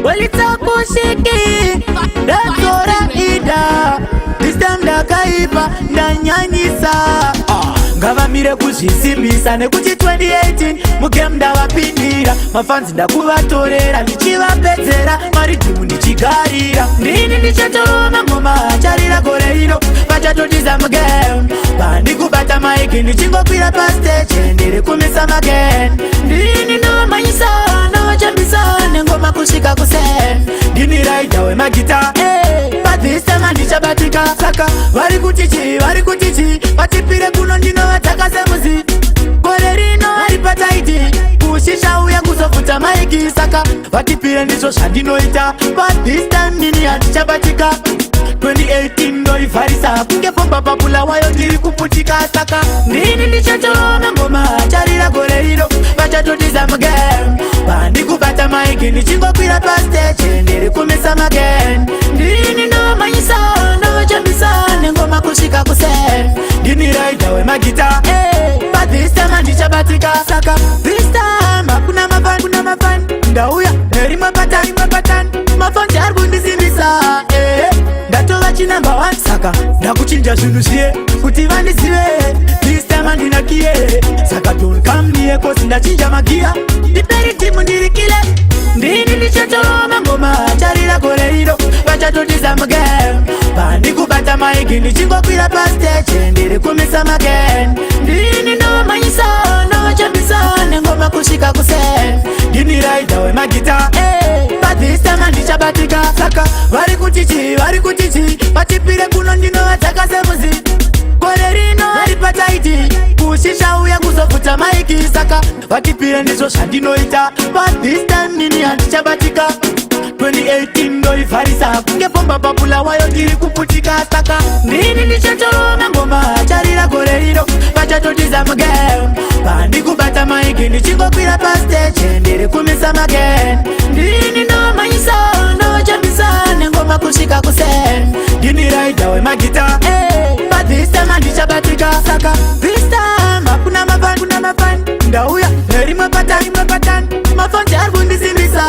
Olitakushiki ndadzora ida. This time ndakaipa, ndanyanyisa. Ah, ngavamire kuzvisimbisa nekuti 2018 mugame ndavapindira. Mafans ndakuvatorera, ndichivapedzera mariddim, ndichigarira. Ndini ndichatorova ngoma acharira gore rino, vachatotiza mugame. Pandikubata mic, ndichingokwira pastage, ndiri kumisa magame. Ndini ndovamhanyisa, ndovachambisa nengoma kusvika kuseni. Ndini rider wemagita, but this time handichabatika. Saka vari kuti chii? Vari kuti chii? Vatipire kuno, ndinovataka semuzi. Gore rino vari pataiti kushisha uya kuzobvuta mic. Saka vatipire, ndizvo zvandinoita, but this time nini handichabatika. 2018 ndoivharisa kunge pomba papula wayo, tiri kuputika. Saka ndini ndichatorova ngoma acharira gore rino, vachatotiza mugame. Pandikubata mic, ndichingokwira pastage, ndiri kumisa magame. Ndini ndovamhanyisa, ndovachambisa nengoma kusvika kuseni. Ndini rider wemagita, but this time handichabatika. Saka this time hakuna mafans, kuna mafans. Ndauya nerimwe pattern, rimwe pattern. Mafans ari kundisimbisa, ndatova chinumber 1. Saka ndakuchinja zvinhu zviye kuti vandizive. This time handinakiye, saka don't come near, 'cause ndachinja magiya. Ndiperi timu, ndirikile. Ndini ndichatorova ngoma acharira gore rino, vachatotiza mugame. Pandikubata mic, ndichingokwira pastage, ndiri kumisa magame. Ndini ndovamhanyisa, ndovachambisa nengoma kusvika kuseni. Ndini rider wemagita, but this time handichabatika. Saka vari kuti chii? Vari kuti chii? Vatipire kuno, ndinovataka semuzi. Gore rino vari pataiti kushisha uya kuzobvuta mic. Saka vatipire, ndizvo zvandinoita, but this time nini handichabatika. 2018 ndoivharisa kunge pomba papula wayo, tiri kuputika. Saka ndini ndichatorova ngoma acharira gore rino, vachatotiza mugame. Pandikubata mic, ndichingokwira pastage, ndiri kumisa magame. Ndini ndovamhanyisa, ndovachambisa nengoma kusvika kuseni. Ndini rider wemagita, but this time handichabatika. Saka this time hakuna mafans, kuna mafans. Ndauya nerimwe pattern, rimwe pattern. Mafans ari kundisimbisa,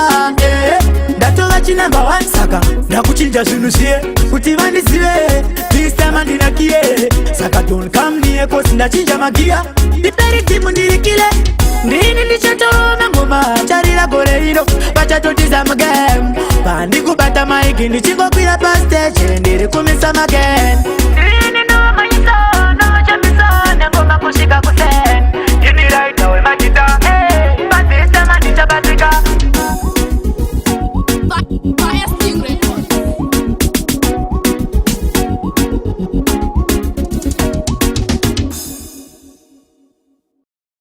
ndatova chinumber 1. Saka ndakuchinja zvinhu zviye kuti vandizive. This time handinakiye, saka don't come near, 'cause ndachinja magiya. Ndiperi timu, ndirikile. Ndini ndichatorova ngoma acharira gore rino, vachatotiza mugame. Pandikubata mic, ndichingokwira pastage, ndiri kumisa magame.